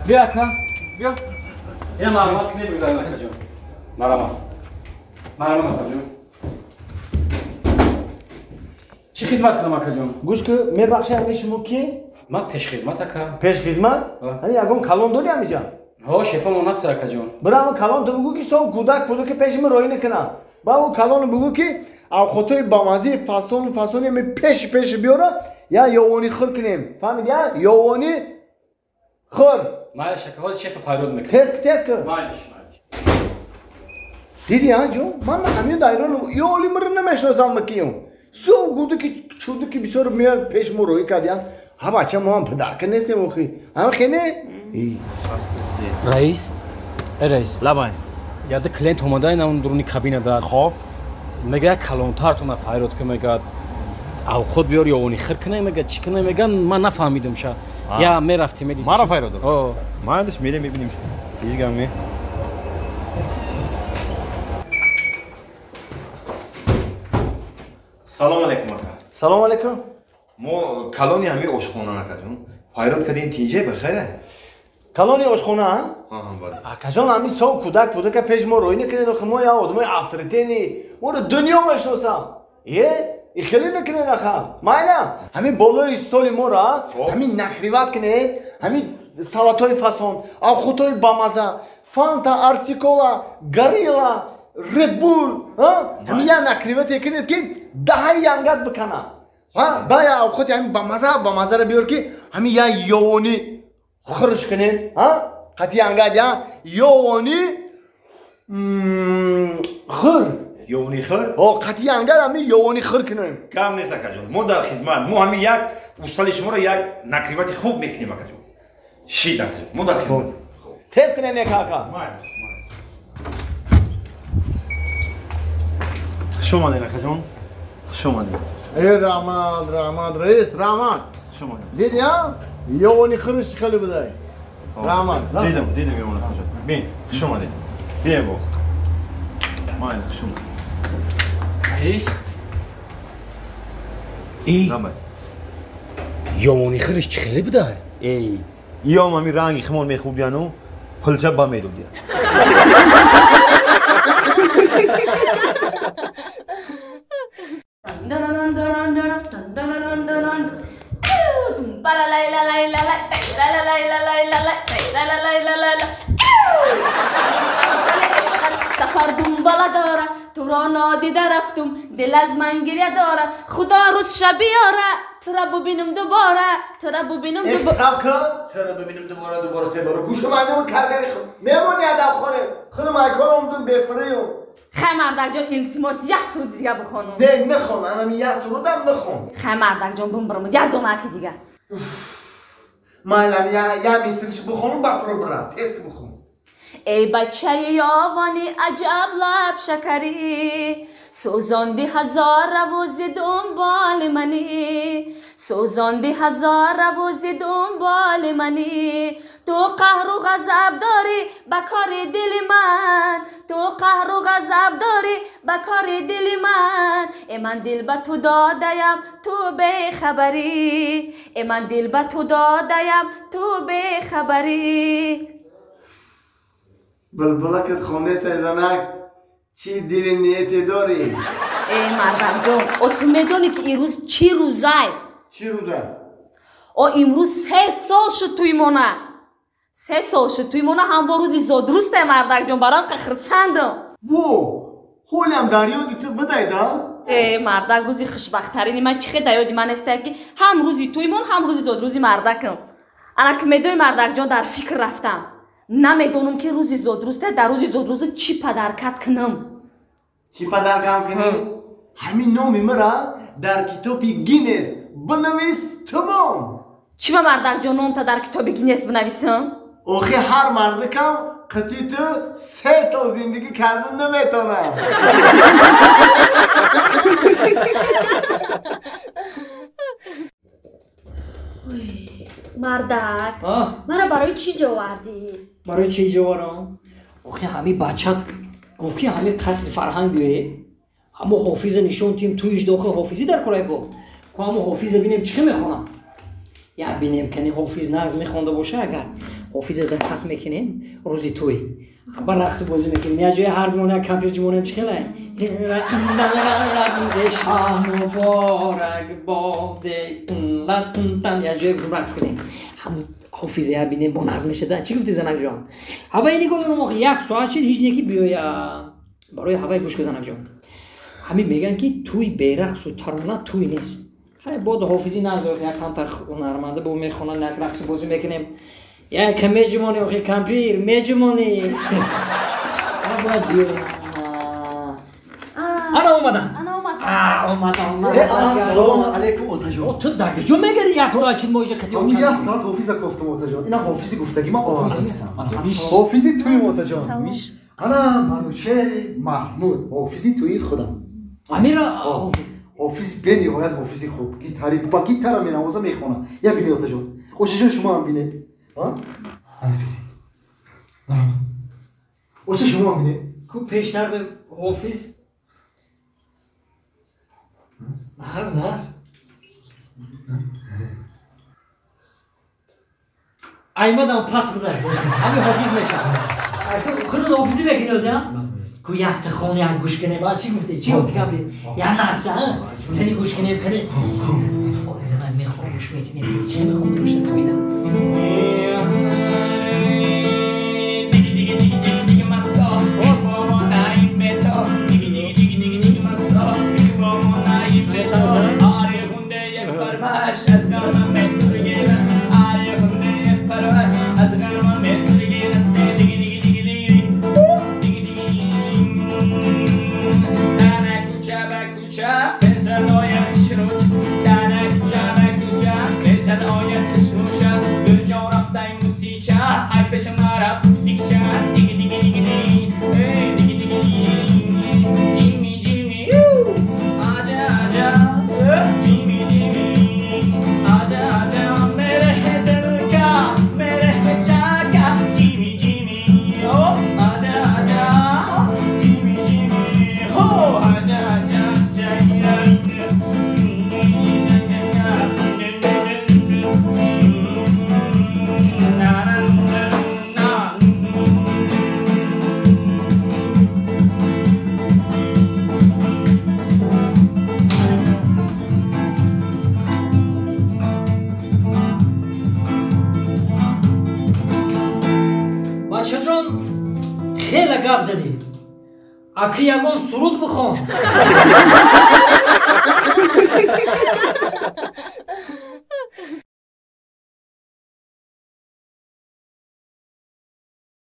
Бия ака, бия. Ина марҳамат кунед, бигзаред акаҷон. Марҳамат. Марҳамат акаҷон. Чӣ хизмат кунам акаҷон? Гӯш ку, мебахшед, ҳамин шумо ки? Ман пешхизмат ака. Пешхизмат? Ҳамин ягон калон дорӣ ҳамиҷа? Ҳо, шефамон аст акаҷон. Бира ҳамин калон ту бугӯ ки сов кӯдак пудаки пеши ман роҳӣ накунам. Ба ӯ калону бугӯ ки авқотҳои бамазии фасону фасони ҳами пеши пеши биёра, я ёвонӣ хӯр кунем. Фаҳмидӣ, я? Ёвонӣ хӯр. Майлиш ака, ҳозир шефа фарёд мекунам. Тез тез кун. Майлиш, майлиш. Дидӣ, а ҷон? Ман ҳамин дайрону ёли миро намешиносам мекиюм. Сов гуду ки чуду ки бисёр меяд пеш мо роҳӣ кардиян. Ҳа бача, мо ҳам падарка нестем охи. Ҳам хене? Раис? Э раис. Лабай. Яда клиент омада ин он дуруни кабина дар. Хоб. Мега калонтартона фарёд ки мега авқот биёр ёвони хир кунай мега чӣ кунай мега ман нафаҳмидам ша. Я мерафтем медидӣ. Мара фарёд дорам. О. Майлиш мерем мебинем. Ҳеҷ гап не. Салом алейкум ака. Салом алейкум. Мо калони ҳамин ошхона акаҷон. Фарёд кардем тинҷе бахайре. Калони ошхона, а? Аҳа, бале. Акаҷон, ҳамин сов кӯдак пудака пеш мо роҳӣ накунед, охи мо я одамои авторитетни, моро дунё мешиносам. Е? И хеле накунед аха. Майла, ҳамин болои столи моро ҳамин накриват кунед, ҳамин салатҳои фасон, авхутҳои бамаза, фанта, арсикола, горилла, редбул, ҳамин я накривате кунед ки даҳаи янгат бикана. Ба я авхоти ҳамин бамаза бамазаро биёр ки ҳамин я ёвонӣ хӯрш кунем, қати янгат я ёвонӣ хӯр. Ёвонӣ хӯр? О, қати янгат ҳамин ёвонӣ хӯр кунем. Кам нест акаҷон, мо дар хизмат, мо ҳамин як устали шуморо як накривати хуб мекунем акаҷон. Шид акаҷон, мо дар хизмат. Тез кунем нека ака. Хуш омадед акаҷон. Хуш омадед. Э раҳмат, раҳмат раис, раҳмат. Хуш омадед. Дидӣ, а? Ёвони хӯрш чӣ хеле будай. Раҳмат. Дидам, дидам ёвони хӯрш. Бин, хуш омадед. Бием боз. Майли, хуш омадед. Раис? Эй. Ёвони хӯрш чӣ хеле будай? Эй, иём ҳамин ранги химон мехӯрдияну пулча ба медодия. سفر دنباله داره تو را نادیده رفتم دل از من گریه داره خدا روز شب بیاره تو را ببینم دوباره تو را ببینم دوباره. خب کن تو را ببینم دوباره دوباره سه باره گوشو من کرگری خود میمونی ادب خانه خود من کار اومدم بفریم. خی مردک جان التماس یک سرود دیگه بخوانم. نه نخوان، منم یک سرودم نخوان. خی مردک جان بمبرم یک دونه که دیگه. مایلم یا میسرش بخونم با پرو برم تست بخونم. ای بچه یاوانی عجب لب شکری سوزاندی هزار روز دنبال منی سوزاندی هزار روز دنبال منی تو قهر و غضب داری به کار دل من تو قهر و غضب داری به کار دل من ای من دل به تو دادیم تو بیخبری ای من دل به تو دادیم تو بیخبری. بلبلکت خونده سیزنک چی دل نیتی داری؟ ای مردم جان، او تو میدونی که امروز چی روزه؟ چی روزه؟ او امروز 3 سال شد توی مونه. 3 سال شد توی مونه هم با روزی زادروسته مردک جان برام که خرسندم. وو، حالم در یادی تو بدای دا؟ ای مردک روزی خوشبخت‌ترینی من چه در یادی من است که هم روزی توی مون هم روزی زادروزی مردکم. انا که میدونی مردک جان در فکر رفتم. نمیدونم که روزی زادروسته در روزی زادروز چی پدرکت کنم. چی پدرکم کنی؟ همین نامی مرا در کتاب گینس بنویس تمام. چی به مردک جان نام تا در کتاب گینس بنویسم؟ آخه هر مردکم قطعی تو 3 سال زندگی کردن نمیتونم. مردک مرا برای چی جاوردی؟ برای چی جاورم؟ آخه همین بچه گفت که همین قصر فرهنگ بیایه همو حافظ نشون تیم تویش داخل حافظی در کرای با که همو حافظ بینیم چی میخونم یا بینیم که حافظ نغز میخونده باشه اگر Ҳофиза заказ мекунем рӯзи тӯй. Ба рақс бозӣ мекунем. Як ҷои ҳар думон як кампир ҷумонем чӣ хелай? Шоҳ муборак боде. Як ҷои рақс кунем. Ҳам ҳофиза я бинем бо нағз мешада. Чӣ гуфти занакҷон? Ҳаваи нигоҳ дорам охи як соат шид ҳеҷ неки биёя. Барои ҳаваи гӯш кун занакҷон. Ҳамин мегӯянд ки тӯй берақсу тарона тӯй нест. Хай бод ҳофизи нағз як камтар ҳунарманда бо мехонанд як рақсу бозӣ мекунем. Як меҷумонӣ охи кампир меҷумонӣ. Бояд биёем. Ана омадам. Омада. Ассалому алайкум отаҷон. Ту дар куҷо мегари як соат шид мо иҷа қати оча? Як соат ҳофиза кофтам отаҷон. Ина ҳофизи гуфтагӣ ман овардам. Ҳофизи тӯи отаҷон. Ана Манучери Маҳмуд ҳофизи тӯи худам. Амира ҳофиз бениҳоят ҳофизи хуб. Гитари ба гитара менавоза мехонад. Я бинед отаҷон. Очаҷон шумо ҳам бинед. Ана бинед. Оча шумо ҳам бинед. Ку пештар ба ҳофиз нағз нағз. Аймадам пас будай. Ҳами ҳофиз мешавад. Худат ҳофизӣ мекунӣ оза? Ку якта хона як гӯш кунем. Баъд чӣ гуфтӣ? Чӣ гуфтӣ кампир? Як нағза, кани гӯш кунем, кани. Ҳозир ман мехоҳам гӯш мекунем. Чӣ мехоҳам гӯша тӯйна? از غمم بترگیرس آره خنده پرواش از غمم بترگیرس دیگه دیگه دیگه دیگه دیگه دیگه تنه کوچه به کوچه بزن آیه خشروچ تنه کوچه به کوچه بزن آیه خشروچ دل جا رفته موسیچه ای پیش مرا پوسیکچه دیگه دیگه دیگه دیگه دیگه دیگه جیمی جیمی آجا آجا جیمی جیمی आजा आजा मेरे है दिल का मेरे है चाका जिमी जिमी ओ आजा आजा जिमी जिमी हो आजा आजा бачаҷон хеле гап задӣ. Аки ягон суруд бихон.